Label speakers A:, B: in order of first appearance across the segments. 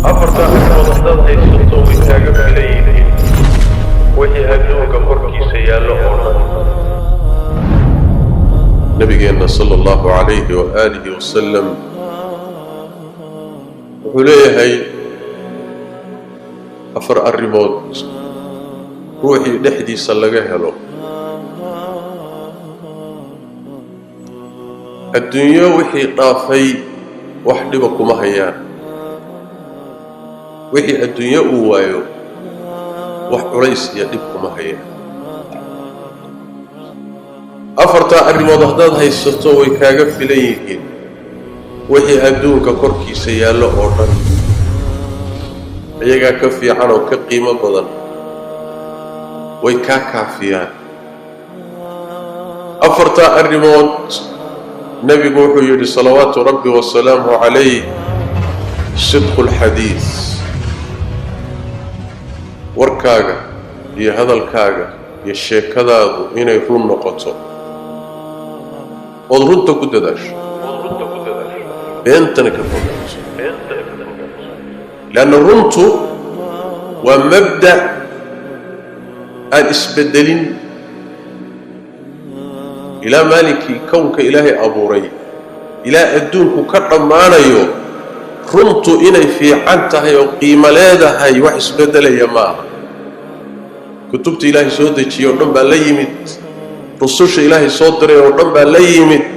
A: Afartaa arrimood haddaad haysato, way kaaga filan yihiin wixii adduunka korkiisa yaallo oo dhan.
B: Nabigeenna sala allahu calayhi waaalihi wasalam wuxuu leeyahay: afar arrimood ruuxii dhexdiisa laga helo, adduunyo wixii dhaafay wax dhiba kuma hayaan, wixii adduunyo uu waayo wax culays iyo dhib kuma hayaan. Afartaa arrimood haddaad haysato, way kaaga filan yihiin wixii adduunka korkiisa yaallo oo dhan, iyagaa ka fiican oo ka qiimo badan, way kaa kaafiyaan. Afartaa arrimood nebigu wuxuu yidhi salawaatu rabbi wasalaamu calayh: sidqu lxadiid, warkaaga iyo hadalkaaga iyo sheekadaadu inay run noqoto ood runta ku dadaasho, beentana ka fogaato, leanna runtu waa mabda' aan isbeddelin ilaa maalinkii kownka Ilaahay abuuray ilaa adduunku ka dhammaanayo. Runtu inay fiican tahay oo qiimo leedahay wax isbeddelaya ma aha. Kutubta Ilaahay soo dejiyey oo dhan baa la yimid, rususha Ilaahay soo diray oo dhan baa la yimid,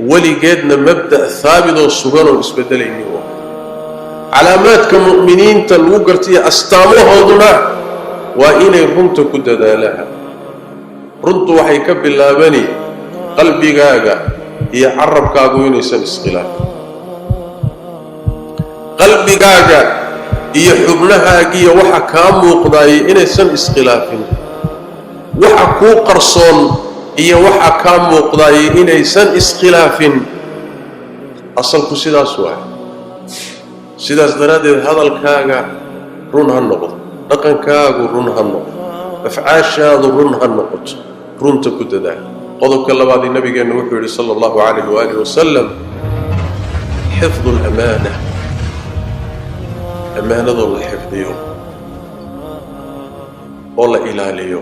B: weligeedna mabda' haabit oo sugan oon isbeddelaynin waa calaamaadka mu'miniinta lagu gartaiyo astaamahooduna waa inay runta ku dadaalaan. Runtu waxay ka bilaabani qalbigaaga iyo carabkaagu inaysan iskhilaafin, qalbigaaga iyo xubnahaagiiyo waxa kaa muuqdaayay inaysan iskhilaafin, waxa kuu qarsoon iyo waxa kaa muuqdaayay inaysan iskhilaafin. Asalku sidaas waay. Sidaas daraaddeed hadalkaaga run ha noqdo, dhaqankaagu run ha noqdo, afcaashaadu run ha noqoto, runta ku dadaal. Qodobka labaadii nabigeennu wuxuu yidhi sala allahu calayhi waaalih wasalam: xifdu alamaana, ammaanadoo la xifdiyo oo la ilaaliyo.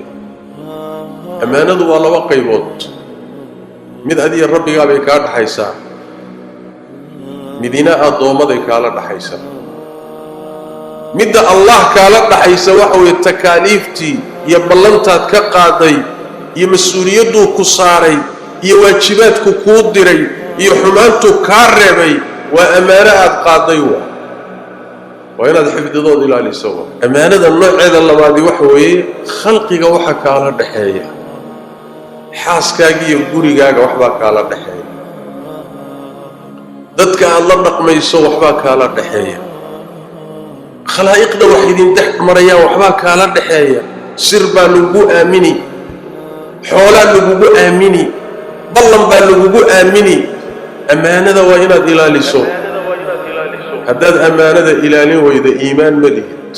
B: Ammaanadu waa laba qaybood: mid adiya rabbigaa bay kaa dhaxaysaa, midina addoommaday kaala dhaxaysaa. Midda Allah kaala dhaxaysa waxa weeye takaaliiftii iyo ballantaad ka qaaday iyo mas-uuliyadduu ku saaray iyo waajibaadku kuu diray iyo xumaantuu kaa reebay, waa ammaano aad qaaday, waa inaad xifdidood ilaaliso. Waa ammaanada nooceeda labaadi waxa weeye khalqiga waxa kaala dhaxeeya, xaaskaaga iyo gurigaaga waxbaa kaala dhaxeeya, dadka aad la dhaqmayso waxbaa kaala dhaxeeya, khalaa'iqda wax idin dhex marayaan waxbaa kaala dhaxeeya. Sir baa lagugu aamini, xoolaa lagugu aamini, ballan baa lagugu aamini. Ammaanada waa inaad ilaaliso. Haddaad ammaanada ilaalin weyda, iimaan ma lihid.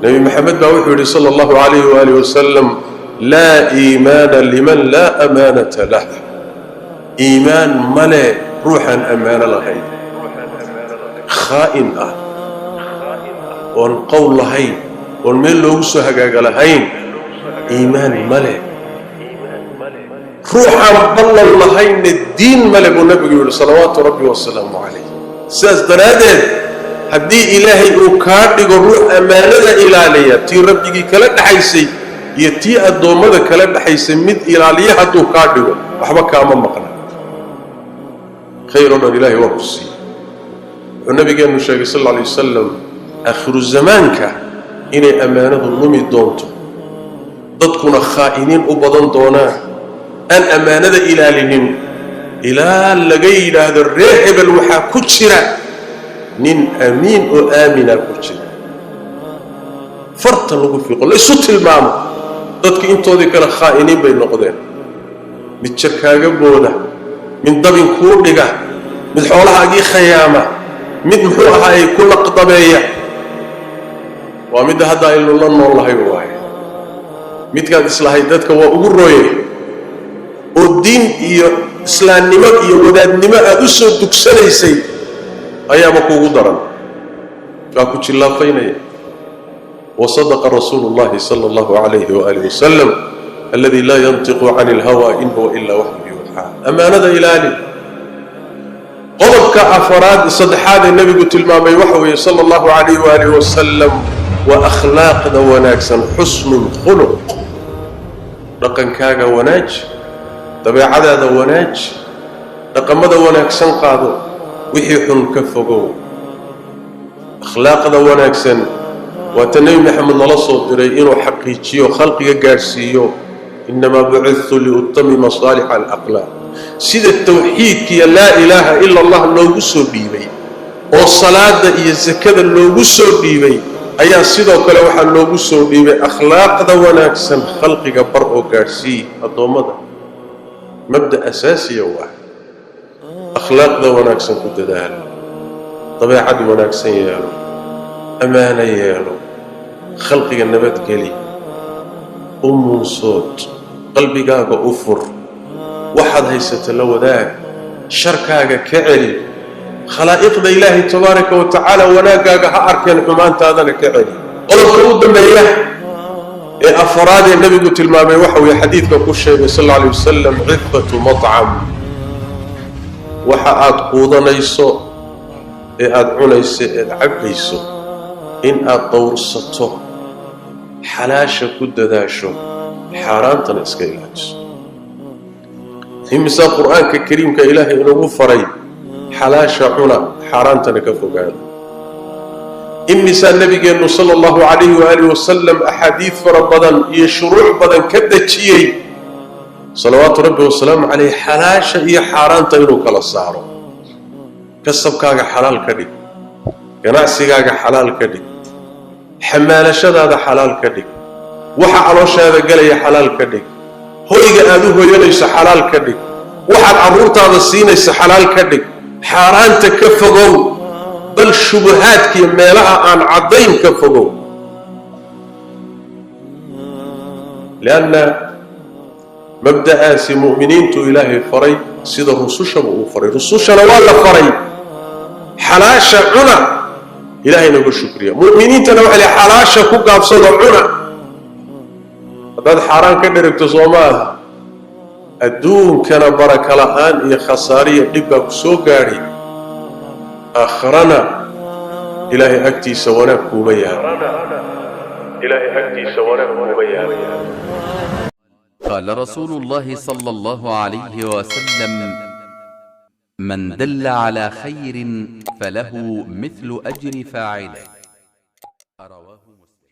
B: Nebi Maxamed baa wuxuu yidhi sala allahu calayhi waaalih wasalam: laa iimaana liman laa amaanata lah. Iimaan male ruuxaan ammaano lahayn, khaa'in ah, oon qowl lahayn, oon meel loogu soo hagaaga lahayn, iimaan male. Ruuxaan ballan lahaynna diin male, buu nabigu yidhi salawaatu rabbi wasalaamu calayh. Sidaas daraaddeed haddii Ilaahay uu kaa dhigo ruux ammaanada ilaaliya, tii rabbigii kala dhaxaysay iyo tii addoommada kala dhaxaysay mid ilaaliya hadduu kaa dhigo, waxba kaama maqna, khayr oo dhan Ilaahay waa ku siiyey. Wuxuu nabigeennu sheegay sal alla alay wasalam aakhiru zamaanka inay ammaanadu lumi doonto, dadkuna khaa'iniin u badan doonaan, aan ammaanada ilaalinin, ilaa laga yidhaahdo reer hebel waxaa ku jira nin amiin oo aamina ku jira, farta lagu fiiqo, la isu tilmaamo. Dadki intoodii kale khaa'iniin bay noqdeen: mid jarkaaga booda, mid dabin kuu dhiga, mid xoolahaagii khayaama, mid muxuu ahaayey ku laqdabeeya. Waa midda hadda aynu la nool lahay waaye. Midkaad islahayd dadka waa ugu rooye oo diin iyo islaamnimo iyo wadaadnimo aad u soo dugsanaysay ayaaba kuugu daran. Waa ku jillaafaynaya. Wasadaqa rasuulu llahi sala allahu calayhi waaalih wasalam aladi laa yantiqu cani alhawa in huwa ilaa waxyu yuuxaa. Ammaanada ilaali. Qodobka afaraad saddexaad ee nebigu tilmaamay waxa weeye sala allahu calayhi waaalih wasalam waa akhlaaqda wanaagsan, xusnu lkhuluq. Dhaqankaaga wanaaj, dabeecadaada wanaaj, dhaqamada wanaagsan qaado, wixii xun ka fogow. Akhlaaqda wanaagsan waata Nebi Maxamed nala soo diray inuu xaqiijiyo, khalqiga gaadhsiiyo. Innamaa bucidtu liutamima saalixa alaqlaaq. Sida tawxiidkiiyo laa ilaaha ila allah loogu soo dhiibay oo salaada iyo sakada loogu soo dhiibay, ayaa sidoo kale waxaa loogu soo dhiibay akhlaaqda wanaagsan. Khalqiga bar oo gaadhsiiy addoommada, mabda asaasiya waa akhlaaqda wanaagsan ku dadaal, dabeecad wanaagsan yeelo, ammaano yeelo, khalqiga nabadgeli, u muunsood, qalbigaaga u fur, waxaad haysata la wadaag, sharkaaga ka celi. Khalaa'iqda Ilaahay tabaaraka wa tacaala wanaaggaaga ha arkeen, xumaantaadana ka celi. Qodobka u dambeeya ee afaraad ee nebigu tilmaamay waxa weeye, xadiidka ku sheegay sal alla alay wasalam, cifatu matcam. Waxa aad quudanayso ee aada cunayso eed cabbayso in aad dowrsato, xalaasha ku dadaasho, xaaraantana iska ilaaliso. Imisaa Qur-aanka kariimka Ilaahay inugu faray xalaasha cuna, xaaraantana ka fogaada? Imisaa nebigeennu sala allahu calayhi waaalih wasalam axaadiid fara badan iyo shuruuc badan ka dejiyey, salawaatu rabbi wasalaamu caleyh, xalaasha iyo xaaraanta inuu kala saaro? Kasabkaaga xalaal ka dhig, ganacsigaaga xalaal ka dhig, xamaalashadaada xalaal ka dhig, waxa calooshaada gelaya xalaal ka dhig, hoyga aad u hoyanayso xalaal ka dhig, waxaad carruurtaada siinayso xalaal ka dhig, xaaraanta ka fogow, bal shubahaadkiiyo meelaha aan caddayn ka fogow. Lianna mabda'aasi mu'miniintu Ilaahay faray, sida rusushaba uu faray. Rusushana waa la faray xalaasha cuna, Ilaahay naga shukriya. Mu'miniintana waxa la xalaasha ku gaabsado cuna. Haddaad xaaraan ka dheragto, soo ma aha, adduunkana baraka la'aan iyo khasaariya dhib baa ku soo gaadhay, aakharana Ilaahay agtiisa wanaag kuuma yaalo.
A: Ilaahay agtiisa wanaag kuuma yaalo.
C: قال رسول الله صلى الله عليه وسلم: من دل على خير فله مثل أجر فاعله. رواه مسلم.